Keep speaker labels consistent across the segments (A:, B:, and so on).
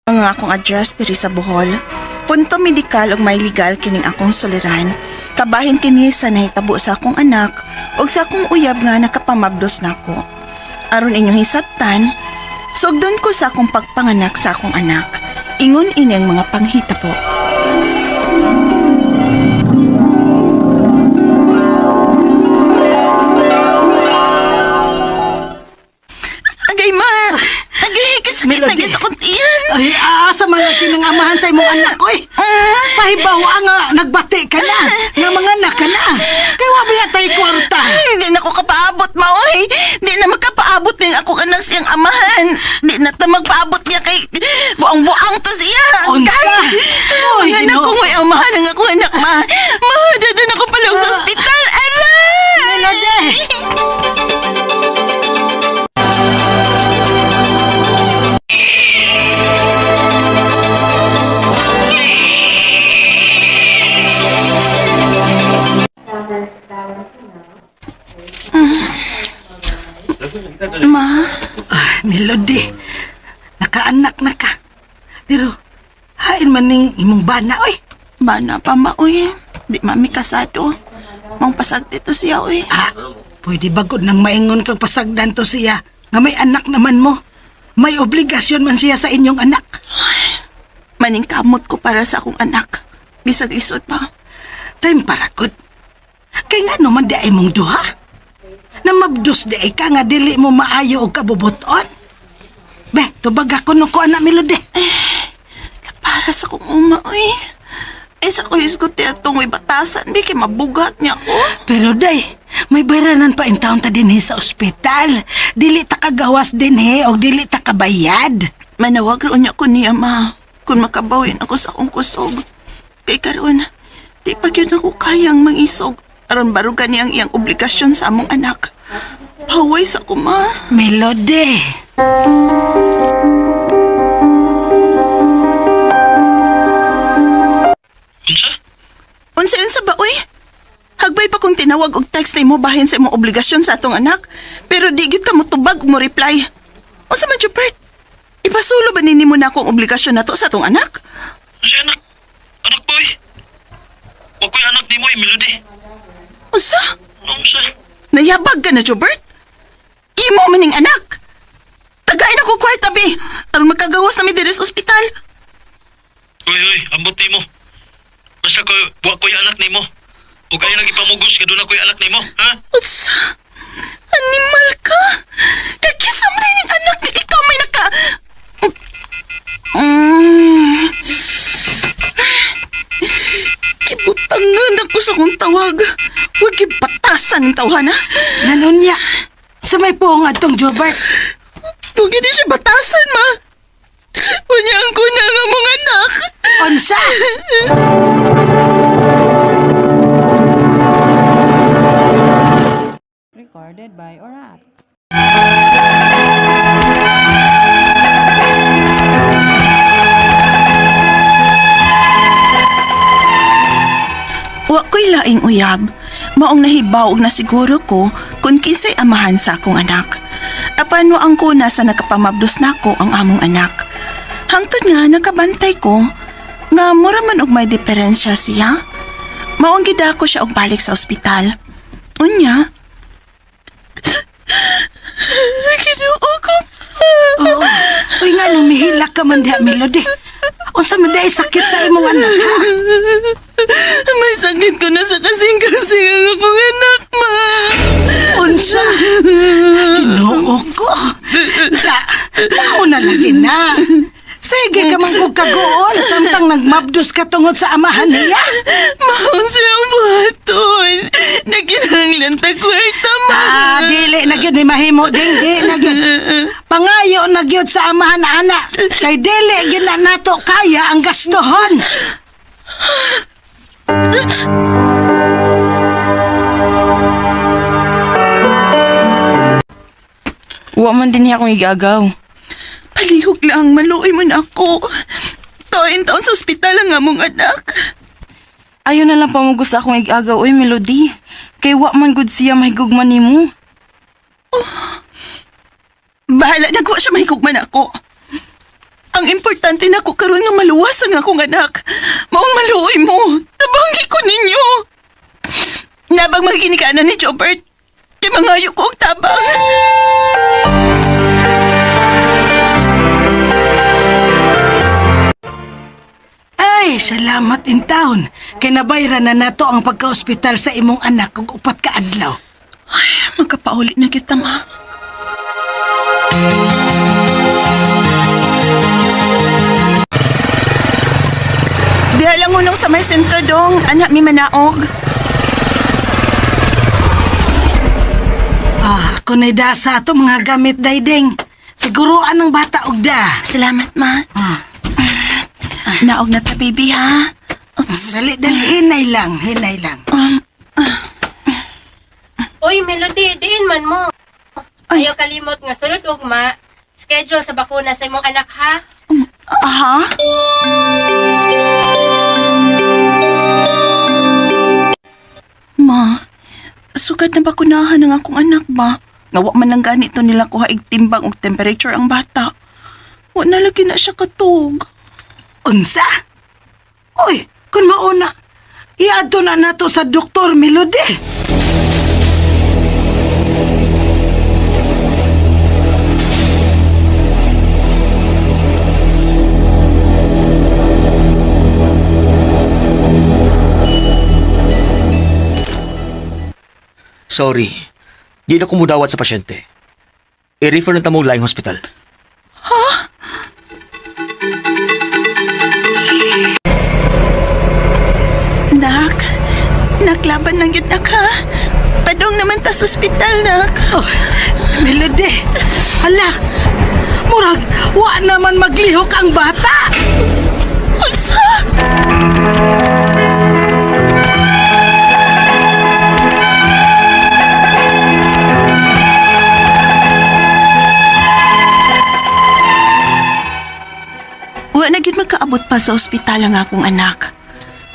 A: Ang akong address diri sa Bohol. Punto medikal ug may legal kining akong suliran. Kabahin kini sa nahitabo sa akong anak ug sa akong uyab nga nakapamabdos nako. Aron inyong hisabtan, sugdon ko sa akong pagpanganak sa akong anak. Ingon ini ang mga panghitabo. Agay ma! Agay, kasakit na
B: Melody.
A: gyud sa akong tiyan.
B: Ay, asa man nga kinang amahan sa imong anak oy. Pahibaw nga nagbati ka na, nga mga anak ka na. Kay wa ba yatay kwarta?
A: Ay, hindi na ko kapaabot, maoy. Di na makapaabot ning akong anak siyang amahan. Di na ta magpaabot niya kay buang-buang to siya.
B: Unsa? Oy,
A: Ang anak
B: Ginoo.
A: ko may amahan ang akong anak, ma. Ma, dadon ako pala sa ospital. Aray!
B: Melody!
A: Ma,
B: Ah, Melody, nakaanak na ka. Pero, hain man ning imong bana oy.
A: bana pa, maoy. Di mami kasado. Mang pasag dito siya, oy.
B: Ah, pwede ba gud nang maingon kang pasagdan to siya nga may anak naman mo. May obligasyon man siya sa inyong anak.
A: Maningkamot ko para sa akong anak. Bisag isod pa.
B: Time para gud. Kay nga naman di ay mong duha. Namabdos di ay ka nga dili mo maayo og kabubuton. Be, tubag ako no ko anak Melody.
A: Para sa akong uma, oy. Ay, sa ko isgot atong may batasan, bi, kay mabugat niya ko.
B: Pero day, may bayranan pa in town ta dinhi sa ospital. Dili ta kagawas dinhi og dili ta kabayad.
A: Manawag roon niya ko niya, ma. Kung makabawin ako sa akong kusog. Kay karon, di pa gyud ako kayang mangisog. Aron barugan niya ang iyang obligasyon sa among anak. Paway sa ko, ma.
B: Melody.
C: Unsa?
A: Unsa yun sa ba, uy? Hagbay pa kung tinawag og text na imo bahin sa imong obligasyon sa atong anak. Pero di gyud ka motubag ug mo reply. Unsa man, Jupert? Ipasulo ba nini mo na akong obligasyon nato sa atong anak?
C: Unsa anak? Anak boy. Wa ko'y anak nimo, eh, Melody.
A: Unsa?
C: Unsa?
A: Nayabag ka na, Jobert? Imo maning anak! Tagain ako kwarta, be! Aron magkagawas na mi diri sa ospital.
C: Uy, uy, ambot nimo. Basta ko wa ko'y anak nimo. O kayo lagi pamugos nga doon ako'y anak nimo, ha?
A: Unsa? Animal ka! Kakisa mo rin ang anak nga ikaw may naka... Mm. Kibutangan ako sa kong tawag. Huwag batasan ng tawhana.
B: Nanunya, sa may puong atong Jobert.
A: Huwag hindi siya batasan, ma. Unyang ko na nga mga anak.
B: Unsa?
D: Recorded by Orat.
A: Wa ko'y laing uyab. Maong nahibaw og nasiguro ko kung kinsay amahan sa akong anak. Apan wa ang kuna sa nakapamabdos nako ang among anak. Hangtod nga nakabantay ko nga mura man og may diferensya siya. Maong gidako siya og balik sa ospital. Unya, Ginoo ko.
B: Oo. Uy nga nung mihilak ka man diha, Melody. Unsa man diay sakit sa imong anak ha?
A: May sakit ko na sa kasing-kasing ang akong anak, ma.
B: Unsa? Ginoo ko. Da, mauna lagi na. Sige ka man kog kaguol samtang nagmabdos ka tungod sa amahan niya.
A: Maon siyang buhaton. Nagkinahanglan ta kwarta, ma.
B: Ah, dili na gyud ni mahimo ding di na gyud. Pangayo na gyud sa amahan ana. Kay dili gyud na nato kaya ang gastuhon.
D: Wa man din niya akong igagaw.
A: Palihog lang, maluoy mo na ako. Taon taon sa ospital ang among anak.
D: Ayo na lang pamugos sa akong igagaw, oy Melody. Kay wa man gud siya mahigugma nimo.
A: Bahala na ko siya mahigugman ako. Ang importante nako karon nga maluwas ang akong anak. Maong maluoy mo. Tabangi ko ninyo. Nabang maginikanan ni Jobert. Kay mangayo ko og tabang.
B: Ay, salamat in town. Kay nabayra na nato ang pagka-ospital sa imong anak ug 4 ka adlaw.
A: Ay, magkapauli na kita, ma. Diha lang unong sa may sentro dong, anak mi manaog.
B: Ah, kunay dasa ato mga gamit daydeng. Siguruan ang bata og da.
A: Salamat, ma.
B: Ah,
A: Naog na ta, baby, ha? Oops.
B: dali, dali, hinay lang, hinay lang.
E: Uy, Melody, diin man mo.
A: Ay.
E: Ayaw kalimot nga sulod ugma. Schedule sa bakuna sa imong anak ha.
A: Aha? Ma, sugad na bakunahan ang akong anak ba? Nga wa man lang ganito nila kuha ig timbang og temperature ang bata. Wa na lagi na siya katug.
B: Unsa? Uy, kun mauna, iadto na nato sa doktor Melody.
F: Sorry. Di na kumudawat sa pasyente. I-refer na tamong laing hospital.
A: Nak, naklaban lang yun nak ha. Padong naman ta sa ospital, nak.
B: Oh, Melody, hala, murag, wa naman maglihok ang bata.
A: Unsa? Wa na gyud magkaabot pa sa ospital ang akong anak.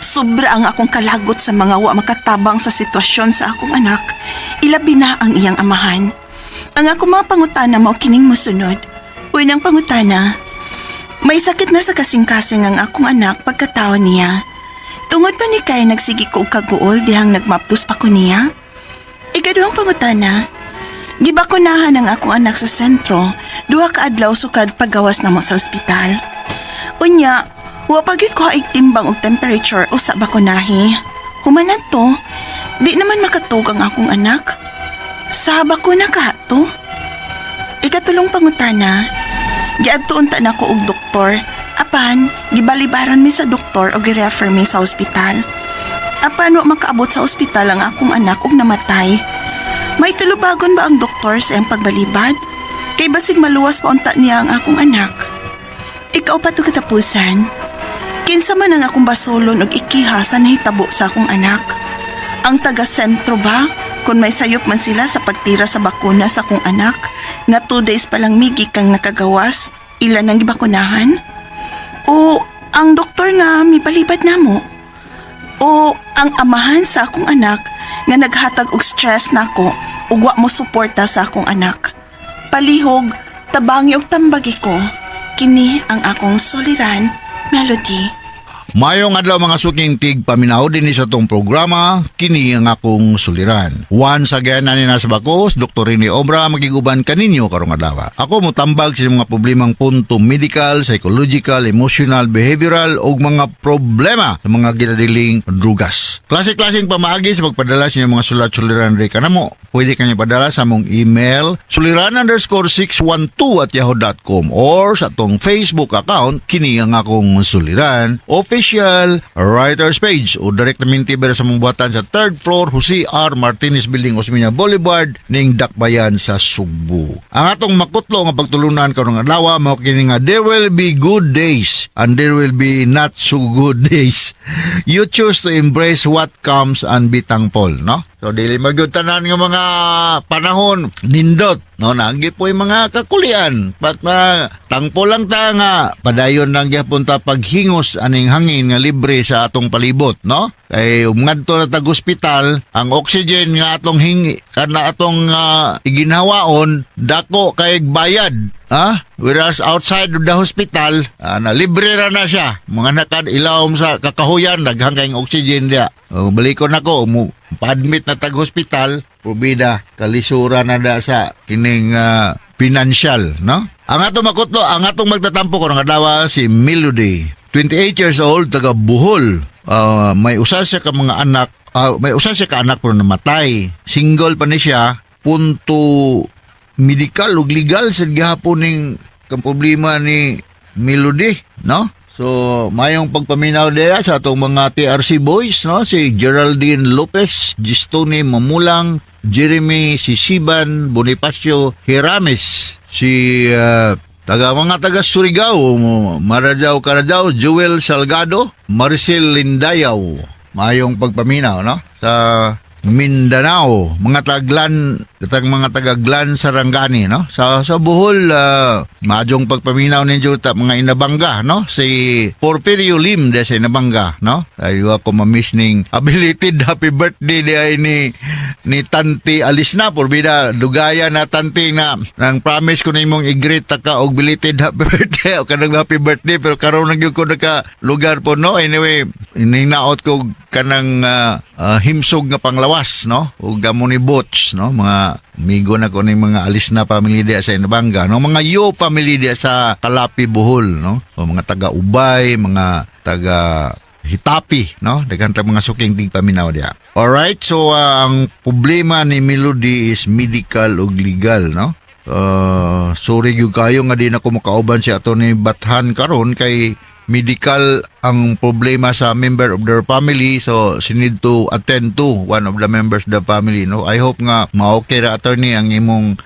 A: Sobra ang akong kalagot sa mga wa makatabang sa sitwasyon sa akong anak. Ilabi na ang iyang amahan. Ang akong mga pangutana mao kining mosunod. Unang pangutana, may sakit na sa kasing-kasing ang akong anak pagkatao niya. Tungod pa ni kay nagsigi ko og kaguol dihang nagmaptos pa ko niya. Ikaduhang pangutana, gibakunahan ang akong anak sa sentro, 2 ka adlaw sukad paggawas namo sa ospital. Unya, wa pa gyud ko haig timbang og temperature usa bakunahi. Human to, di naman makatug ang akong anak. Sa bakuna ka to? Ikatulong pangutana, giadtuon ta nako og doktor. Apan, gibalibaran mi sa doktor og gi-refer mi sa ospital. Apan wa makaabot sa ospital ang akong anak og namatay. May tulubagon ba ang doktor sa iyang pagbalibad? Kay basig maluwas pa unta niya ang akong anak. Ikaw pa to katapusan. Kinsa man ang akong basolon og ikiha sa nahitabo sa akong anak. Ang taga-sentro ba? Kung may sayop man sila sa pagtira sa bakuna sa akong anak, nga 2 days pa lang migi kang nakagawas, ilan ang gibakunahan? O ang doktor nga mipalibad namo? O ang amahan sa akong anak nga naghatag og stress nako ug wa mo suporta sa akong anak? Palihog, tabangi og tambagi ko. Kini ang akong soliran, Melody.
G: Mayong adlaw mga suking tig paminaw din sa tong programa kini ang akong suliran. Once again ani nasa bakos Dr. Rene Obra magiguban kaninyo karong adlaw. Ako motambag sa mga problemang punto medical, psychological, emotional, behavioral ug mga problema sa mga ginadiling drugas. Klase-klaseng pamaagi sa pagpadala sa inyong mga sulat suliran rin kanamo. Pwede kanyo padala sa among email suliran_612@yahoo.com or sa atong Facebook account kini ang akong suliran official writers page o direct namin tiber sa mong buhatan sa third floor Jose R. Martinez Building, Osmeña Boulevard ning Dakbayan sa Sugbo. Ang atong makutlo nga pagtulunan karong adlaw mao kini nga there will be good days and there will be not so good days. You choose to embrace what comes and be thankful, no? So dili magyud tanan nga mga panahon nindot, no, naagi po yung mga kakulian pat na tangpo lang ta nga padayon lang gyapon ta paghingos aning hangin nga libre sa atong palibot, no? Kay ngadto na tag ospital ang oxygen nga atong hingi kana atong iginhawaon dako kay bayad. Ah, whereas outside of the hospital, na libre ra na siya. Mga nakad ilawom sa kakahuyan, daghang kayong oxygen diya. Oh, balikon nako, mo pa-admit na tag hospital, probida kalisura na da sa kining financial, no? Ang atong makutlo, ang atong magtatampo ko nga adlaw si Melody. 28 years old, taga Bohol. May usa siya ka mga anak, may usa siya ka anak pero namatay. Single pa ni siya, punto medical ug legal sa gihapon ning kang problema ni Melody, no? So, mayong pagpaminaw diya sa atong mga TRC boys, no? Si Geraldine Lopez, Gistone Mamulang, Jeremy Sisiban, Bonifacio Hirames, si taga mga taga Surigao, Marajaw Carajaw, Joel Salgado, Marcel Lindayaw. Mayong pagpaminaw, no? Sa Mindanao, mga taglan, katang mga tagaglan Sarangani, no? Sa Bohol, madyong pagpaminaw ninyo ta mga Inabanga, no? Si Porfirio Lim de sa Inabanga, no? Ay ako ma-miss ning belated happy birthday di ay ni Tanti Alis na porbida dugaya na Tanti na nang promise ko nimong i-greet ta ka og belated happy birthday o kanang happy birthday, pero karon na gyud ko naka lugar po, no? Anyway, ininaot ko kanang himsog nga panglawas, no, ug gamo ni Butch, no, mga amigo na ko ni mga alis na family diya sa Inabanga, no, mga yo family diya sa Kalapi, Bohol, no, o mga taga Ubay, mga taga Hitapi, no? Daghan tag mga suking tigpaminaw diya. Alright, so ang problema ni Melody is medical ug legal, no? Sorry gyud kayo nga di na ko makauban si Atty. Bathan karon kay medical ang problema sa member of their family, so she need to attend to one of the members of the family, no? I hope nga ma-okay ra, attorney, ang imong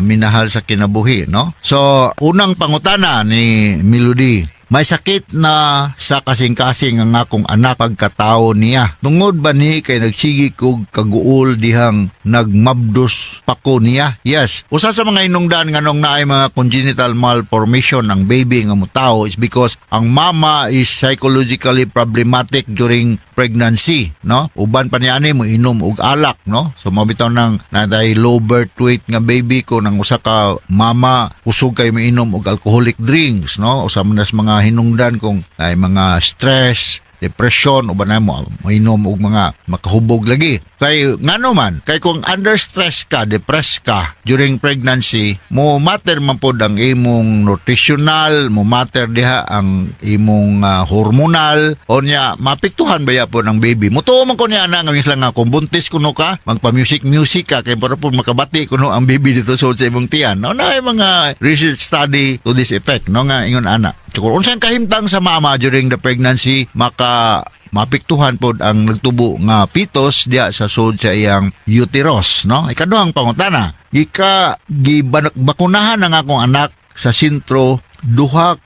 G: minahal sa kinabuhi, no? So unang pangutana ni Melody: May sakit na sa kasing-kasing ang akong anak pagkatao niya. Tungod ba ni kay nagsigi kog kaguol dihang nagmabdos pa ko niya? Yes. Usa sa mga inungdan nganong naay mga congenital malformation ang baby nga motao is because ang mama is psychologically problematic during pregnancy, no? Uban pa niya ani mo inom og alak, no? So mao bitaw nang naday low birth weight nga baby ko nang usa ka mama kusog kay mainom og alcoholic drinks, no? Usa man nas mga hinungdan kung ay mga stress, depression o ba na mo mainom og mga makahubog lagi. Kay ngano man, kay kung under stress ka, depressed ka during pregnancy, mo matter man pod ang imong nutritional, mo matter diha ang imong hormonal o niya mapiktuhan ba po ng baby. Mutuo man ko niya na nga minsan nga kung buntis kuno ka, magpa music music ka kay para po makabati kuno ang baby dito sa imong tiyan. No, na mga research study to this effect, no, nga ingon ana. So, kung unsang kahimtang sa mama during the pregnancy, maka mapiktuhan pod ang nagtubo nga fetus diya sa sud sa iyang uterus, no? Ikaduhang pangutana: Gika gibakunahan ang akong anak sa sentro 2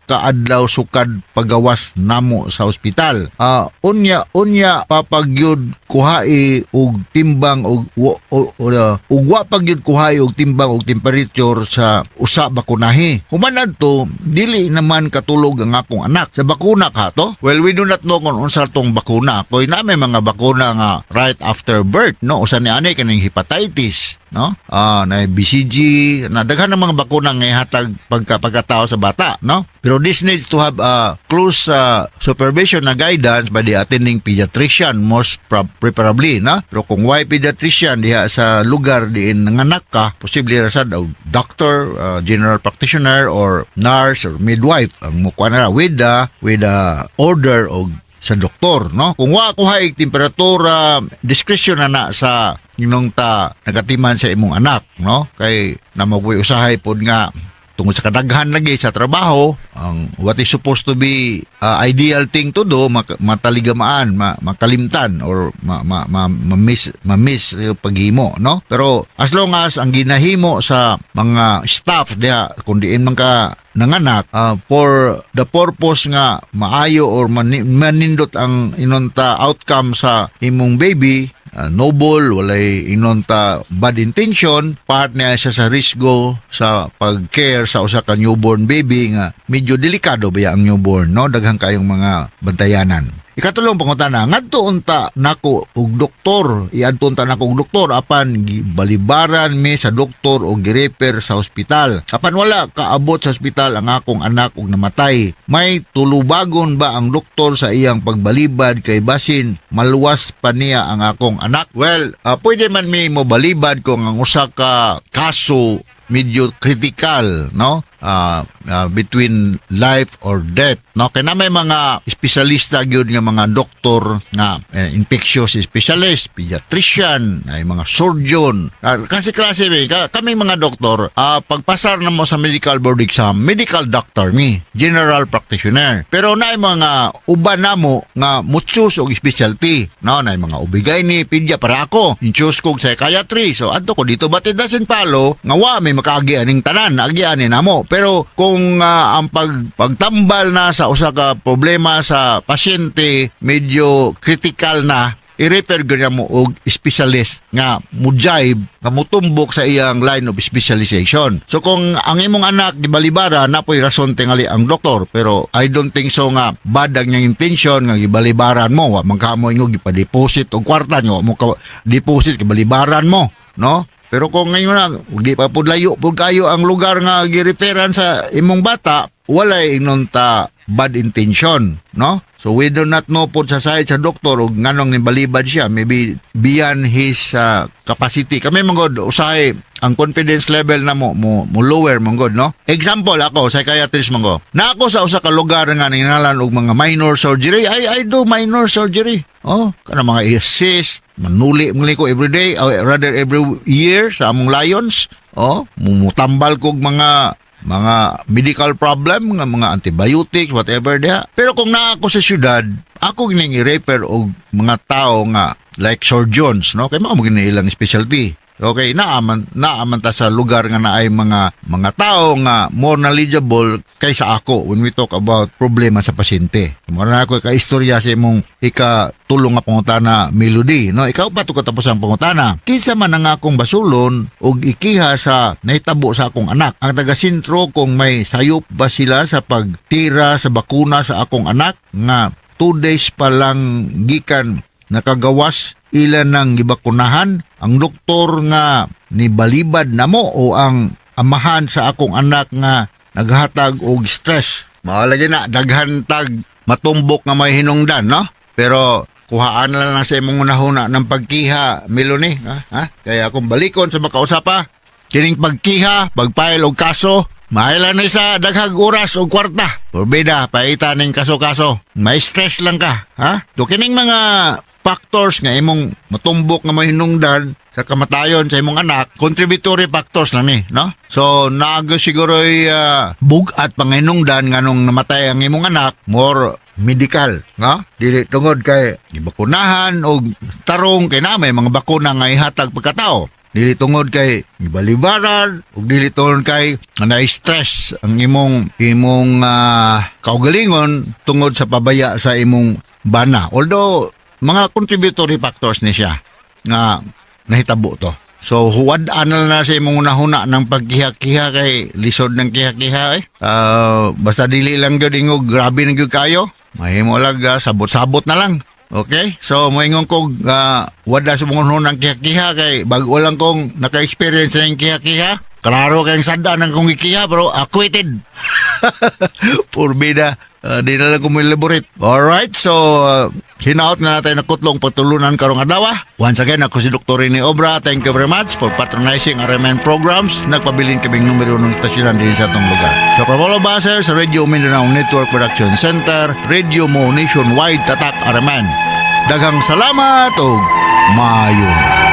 G: ka adlaw sukad pagawas namo sa ospital. Unya unya papagyud kuhai og timbang og ug wa pagyud kuhai og timbang og temperature sa usa bakunahi. Human adto dili naman katulog ang akong anak. Sa bakuna ka to? Well, we do not know kung unsa tong bakuna. Koy na may mga bakuna nga right after birth, no? Usa ni ani kaning hepatitis, no? Na BCG, na daghan ng mga bakuna nga ihatag pagka pagkatao sa bata, no? Pero this needs to have a close supervision na guidance by the attending pediatrician most preferably, no? Pero kung why pediatrician diha sa lugar diin nanganak ka, posible ra sad og doctor, general practitioner or nurse or midwife ang mukuha na with the order og sa doktor, no? Kung wa ko hay temperatura, discretion na na sa inong ta nagatiman sa imong anak, no? Kay namabuhi usahay pod nga tungod sa kadaghan lagi sa trabaho, ang what is supposed to be ideal thing to do mataligamaan, makalimtan or ma-miss yung paghimo, no? Pero as long as ang ginahimo sa mga staff diha kung diin man ka nanganak for the purpose nga maayo or manindot ang inonta outcome sa imong baby, noble, walay inonta bad intention, part niya siya sa risgo sa pag-care sa usa ka newborn baby nga medyo delikado ba ang newborn, no? Daghan kayong mga bantayanan. Ikatulong pangutana, ngadto unta nako og doktor, iadto unta nako og doktor apan gibalibaran mi sa doktor og girefer sa ospital. Apan wala kaabot sa ospital ang akong anak og namatay. May tulubagon ba ang doktor sa iyang pagbalibad kay basin maluwas pa niya ang akong anak? Well, pwede man mi mo balibad kung ang usa ka kaso medyo critical, no, between life or death, no, kay na may mga espesyalista gyud nga mga doktor nga infectious specialist, pediatrician, ay mga surgeon. Kasi klase mi kami mga doktor, pagpasar na mo sa medical board exam, medical doctor mi, general practitioner, pero naay mga uban namo nga mo choose og specialty, no, naay mga OB-GYN, pedia. Para ako, in-choose ko psychiatry, so adto ko dito, but it doesn't follow nga wa may makaagi aning tanan, agian ni namo. Pero kung ang pagtambal na sa usa ka problema sa pasyente medyo critical na, i-refer ganyan mo og specialist nga mujibe, nga mutumbok sa iyang line of specialization. So kung ang imong anak gibalibara, napoy rason tingali ang doktor, pero I don't think so nga bad ang niyang intention nga gibalibaran mo. Wa man ka mo ingog gipa-deposit og kwarta nyo mo ka deposit, gibalibaran mo, no? Pero kung ngayon na, di pa pud layo pud kayo ang lugar nga gireferan sa imong bata, walay ingnon ta bad intention, no? So we do not know pod sa side sa doktor og nganong nibalibad siya, maybe beyond his capacity. Kami man gud usahay ang confidence level na mo lower man gud, no? Example ako, psychiatrist man go. Na ako sa usa ka lugar nga ningalan og mga minor surgery, I do minor surgery. Oh, kana mga assist, manuli mo ko every day, or rather every year sa among Lions. Oh, mumutambal kog mga medical problem nga mga antibiotics, whatever diha. Pero kung naa ako sa syudad, ako gining i-refer og mga tao nga like surgeons, no, kay mao mo gini ilang specialty. Okay, naaman ta sa lugar nga naay mga tao nga more knowledgeable kaysa ako when we talk about problema sa pasyente. Mao na ako ka istorya sa imong ikatulong nga pangutana, Melody, no? Ikaw pa to katapos ang pangutana. Kinsa man ang akong basulon og ikiha sa nahitabo sa akong anak? Ang taga sentro, kung may sayop ba sila sa pagtira sa bakuna sa akong anak nga 2 days pa lang gikan nakagawas ilan ng gibakunahan, ang doktor nga nibalibad namo, o ang amahan sa akong anak nga naghatag og stress? Mao na daghan tag matumbok nga may hinungdan, no, pero kuhaan na lang sa imong hunahuna ng pagkiha, Meloni, ha? Ha? Kaya kung balikon sa makausapa kining pagkiha, pagpile og kaso, mahal na sa daghag oras og kwarta. Porbida, paita ning kaso-kaso. May stress lang ka, ha? Do kining mga factors nga imong matumbok nga mahinungdan sa kamatayon sa imong anak, contributory factors lang ni, no? So, nago siguro bugat panginungdan nga nung namatay ang imong anak, more medical, no? Dili tungod kay gibakunahan og tarong, kay na may mga bakuna nga ihatag pagkatao. Dili tungod kay gibalibaran ug dili tungod kay na-stress ang imong kaugalingon tungod sa pabaya sa imong bana. Although mga contributory factors ni siya nga nahitabo to. So huwad anal na sa imong hunahuna ng pagkiha-kiha kay lisod ng kiha-kiha eh. Basta dili lang gyud ingog grabe na gyud kayo. Mahimo lang sabot-sabot na lang. Okay? So moingon ko wala sa mong ng kiha-kiha kay bago lang kong naka-experience ng kiha-kiha. Klaro kayong sada ng kong gikiha pero acquitted. Purbida. Di na lang ko mo-elaborate. Alright, so hinaot na natin na kutlong patulunan karong adlaw. Once again, ako si Dr. Rene Obra. Thank you very much for patronizing RMN programs. Nagpabilin kaming numero ng estasyonan din sa atong lugar. So from all of us here sa Radio Mindanao Network Production Center, Radio Mo Nationwide, Tatak RMN. Daghang salamat og maayong adlaw.